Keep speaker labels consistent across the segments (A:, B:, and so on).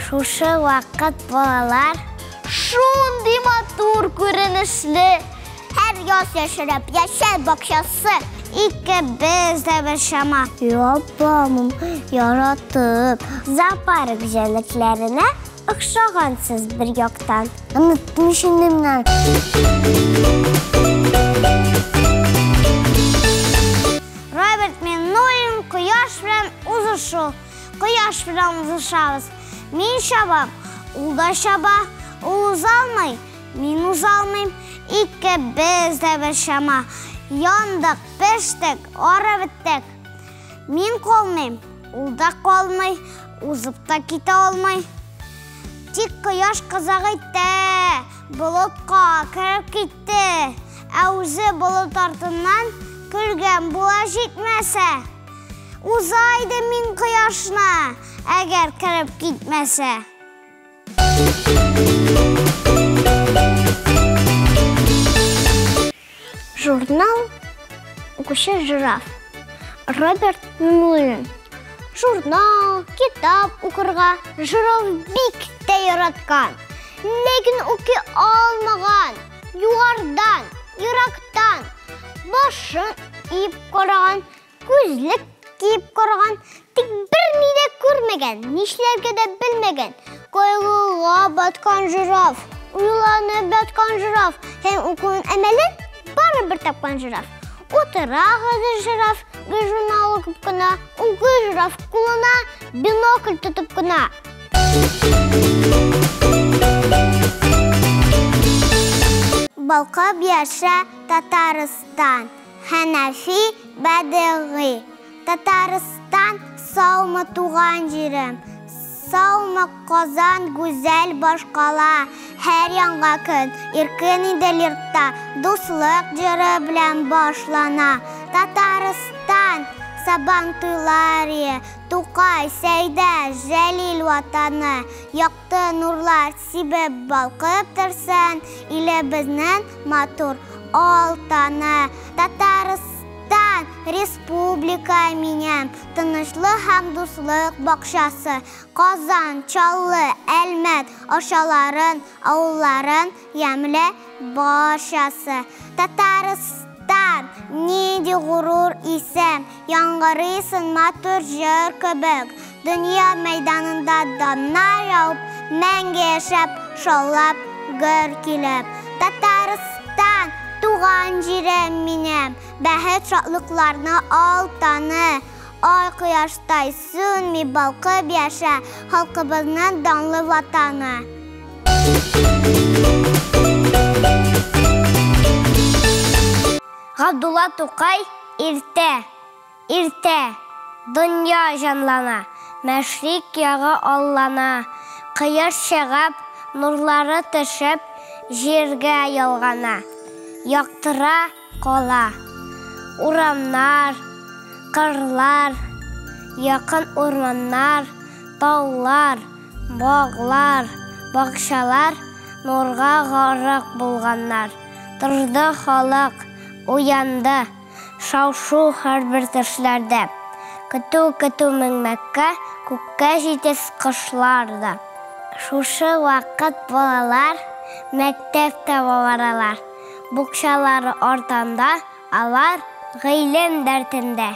A: Шушы вакыт балалар шундый матур күренешле. Һәр яз яшереп, яшәл бакчасы. Икебез дә бер чама. Ябамым, яратып. Зоопарк җәнлекләренә охшагансыз бер яктан. Оныттым инде менә. Роберт Миннуллин кояш белән узышу. Кояш белән узышабыз. Мин чабам, ул да чаба. Ул уза алмый, мин уза алмыйм. Икебез дә бер чама. Яндык, пештек, арып беттек. Мин калмыйм, ул да калмый, узып та китә алмый. Тик кояш кызык итте, болытка кереп китте. Ә үзе болыт артыннан көлгән була җитмәсә. Уза идем мин кояшны, әгәр кереп китмәсә. Журнал укучы жираф. Роберт Миннуллин. Журнал, китап укырга жираф бик тә яраткан. Ләкин укый алмаган. Югарыдан, ерактан башын иеп караган, күзлек киеп караган, тик берни дә күрмәгән, нишләргә дә белмәгән. Кайгыга баткан жираф, уйланып яткан жираф һәм укуның әмәлен барыбер тапкан жираф. Утыра хәзер жираф, бер журнал укып кына, укый жираф кулына бинокль тотып кына. Балкып яшә Татарстан, Хәнәфи Бәдигый. Татарстан саумы туган җирем, саумы Казан гүзәл башкала. Һәр яңа көн иркен Идел йортта дуслык җыры белән башлана. Татарстан Сабан туйлары, Тукай, Сәйдә, Җәлил ватаны, якты нурлар сибеп балкып торсын илебезнең матур алтаны. Татарстан республика минем, тынычлык һәм дуслык бакчасы. Казан, Чаллы, Әлмәт ашаларын, авылларын ямьле барчасы. Татарстан нинди горур исем, яңгырыйсың матур җыр кебек. Дөнья мәйданында даннар явып, мәңге яшәп, шаулап, гөр килеп. Татарстан туган җирем минем, бәхет шатлыкларны алтаны. Ай кояштай сүнми балкып яшә, халкыбызның данлы ватаны. Габдулла Тукай иртә, иртә, дөнья җанлана, мәшрик ягы аллана, кояш чыгып, нурлары төшеп, җиргә ялгана, яктыра кала. Урамнар, кырлар, якын урманнар, таулар, баглар, бакчалар нурга гарык булганнар. Торды халык, уянды, шау-шу һәрбер төшләрдә. Көтү-көтү менмәккә, күккә җитез кошлар да. Шушы вакыт балалар мәктәптә баралар. Букчалары артында, алар гыйлем дәртендә.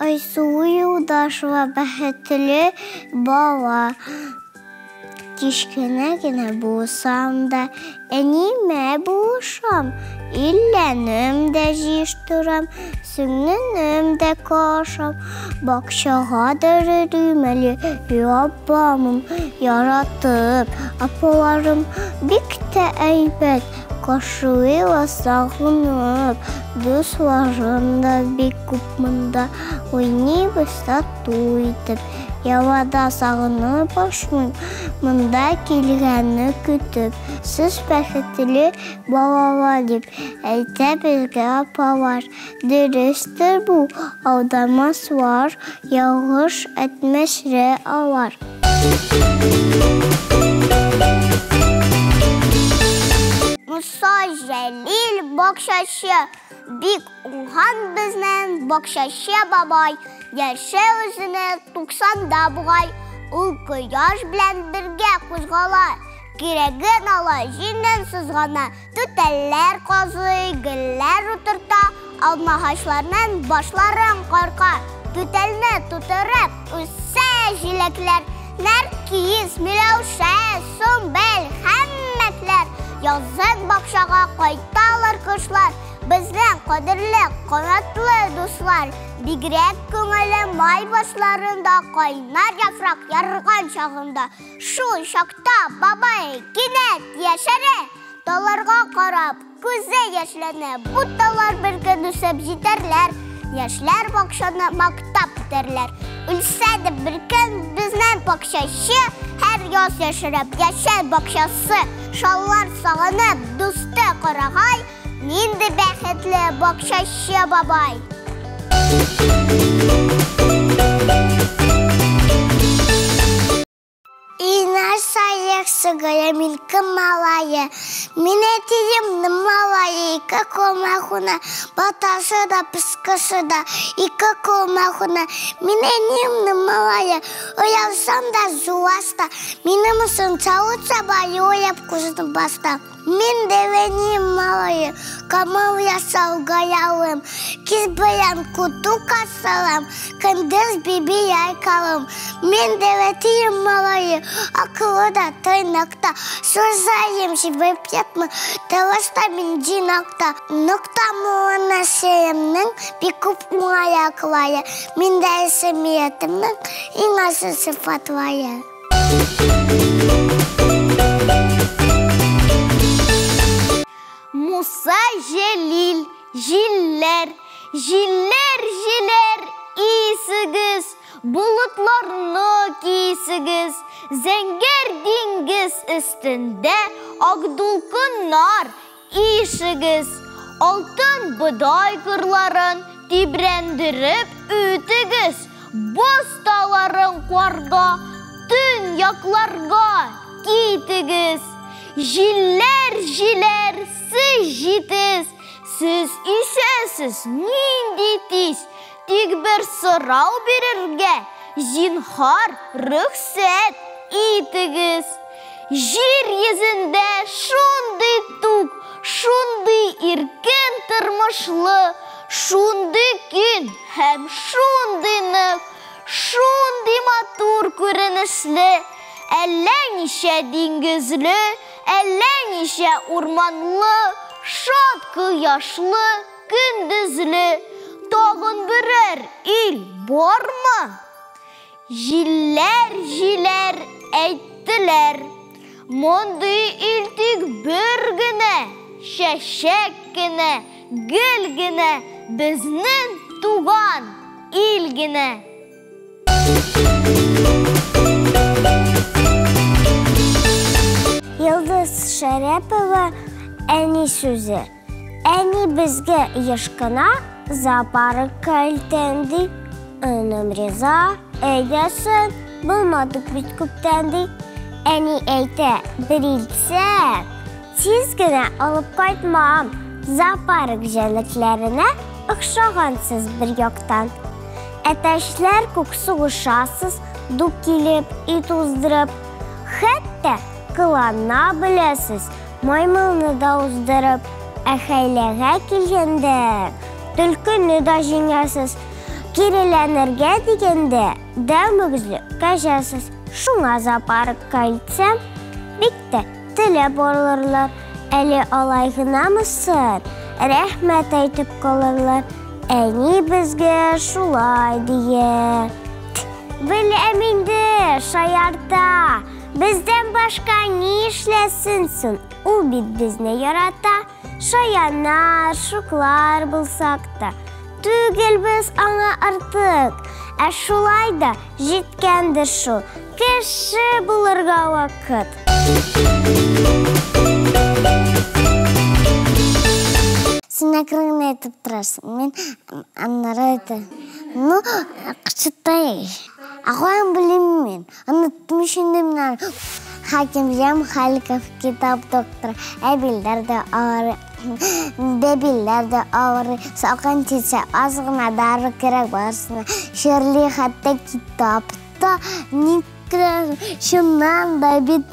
A: Айсылу Юлдашева бәхетле бала. Кечкенә генә булсам да, әниемә булышам, өйләнем дә җыештырам, сеңлем дә кашам, бакчага да йөрим әле, ябамым, яратып. Апаларым бик тә әйбәт, каршылыйлар сагынып, дусларым да бик күп монда, уйныйбыз тату итеп. Явада сагынып башмыйм, монда килгәнне көтеп. Сез бәхетле балалар дип әйтә безгә апалар. Дөрестер бу, алдамаслар, ялгыш әйтмәсләр алар. Муса Җәлил бакчачы. Бик уңган безнең бакчачы бабай. Яше үзенә 90-да бугай. Ул кояш белән бергә кузгала. Кирәген ала, җиңен сызгана. Түтәлләр казый, гөлләр утырта. Алмагачларның башларын карка. Түтәлне тутырып үсә җиләкләр. Нәркиз, миләүшә, сөмбел, һәммәтләр. Язын бакчага кайталар кошлар. Безнең кадерле, канатлы дуслар. Бигрәк күңелле май башларында, кайнар яфрак ярган чагында. Шул чакта бабай кинәт яшәрә. Таларга карап, күзе яшьләнә. Бу талар бер көн үсеп җитәрләр. Яшьләр бакчаны мактап бетәрләр. Үлсә дә бер көн безнең бакчачы, һәр яз яшереп яшәр бакчасы. Шаллар сагынып, дусты карагай, нинди бәхетле бакчачы бабай. Сыгая минка малая, мине тиемне малая, ике комахуна, батасы да пыскысы да, ике комахуна, мине нимне малая, оялсам да зуаста, минем өчен савыт саба ояп кузны баста. Мин девеним малая, камыл ясау гаялым, киз белән куту касалам, көндез биби яйкалым. Мин деветием малая, акылы да тыйнакта, сузаем жибеп ятма, тылышта мин жинакта. Нокта муына шеемнең бик күп уңай аклая, мин дә исемиятемнең иң асыл сыйфатлая.
B: Муса Җәлил, җилләр, җилләр, җилләр, исегез, болытларны кисегез, зәңгәр диңгез өстендә ак дулкыннар ишегез, алтын бодай кырларын тибрәндереп үтегез, боз тауларын карга, төньякларга китегез. Җилләр, җилләр, сез җитез, сез исәсез, нинди тиз, тик бер сорау бирергә, зинһар рөхсәт итегез. Җир йөзендә шундый тук, шундый иркен тормышлы, шундый киң һәм шундый нык, шундый матур күренешле, әллә ничә диңгезле, әллә ничә урманлы, шат кояшлы, көндезле, тагын берәр ил бармы? Җилләр, җилләр әйттеләр, мондый ил тик бер генә, чәчәк кенә, гөл генә, безнең туган ил генә.
A: Йылдыз Шәрәпова әни сүзе. Әни безгә еш кына зоопаркка илтән ди. Энем риза, әйдәсен, булмадык бит күптән ди. Әни әйтә, бер илтсәң, тиз генә алып кайтмам. Зоопарк җәнлекләренә охшагансыз бер яктан. Әтәчләр күк сугышасыз, ду килеп, ит уздырып, хәтта кылана беләсез, маймылны да уздырып, ә хәйләгә килгәндә төлкене дә җиңәсез, киреләнергә дигәндә дәү мөгезле кәҗәсез. Шуңа зоопаркка илтсәм, бик тә теләп алырлар. Әле алай гынамы соң, рәхмәт әйтеп калырлар. Әни безгә шулай дия. Беләм инде, шаярта. Бездән башка ни эшләсен соң? Ул бит безне ярата. Шаянар, шуклар булсак та, түгел без аңа артык. Ә шулай да җиткәндер шул, кеше булырга вакыт. Син әкрен генә әйтеп торасың, мин аннары әйтәм. Ну, кычытай. Ә каян белим мин? Оныттым инде мин аны. Хакимҗан Халиков, китап докторы, әбиләр дә алар Бәбиләр дә авырый, салкын тисә, аз гына дару кирәк барысына. Чирли хәтта китап та. Ник чыннан да бит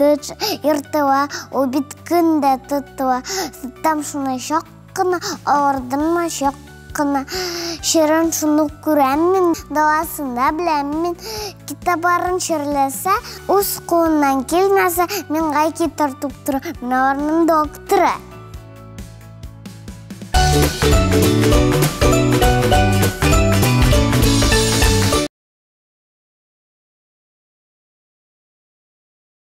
A: ертыла, ул бит көн дә тотыла. Там шуны чак кына авырдырма, чак кына. Чирен шуны күрәм мин, дәвасын да беләм мин. Китапларын чирләсә, үз кулыннан килмәсә, миңа китер туктыры. Мин аларның докторы.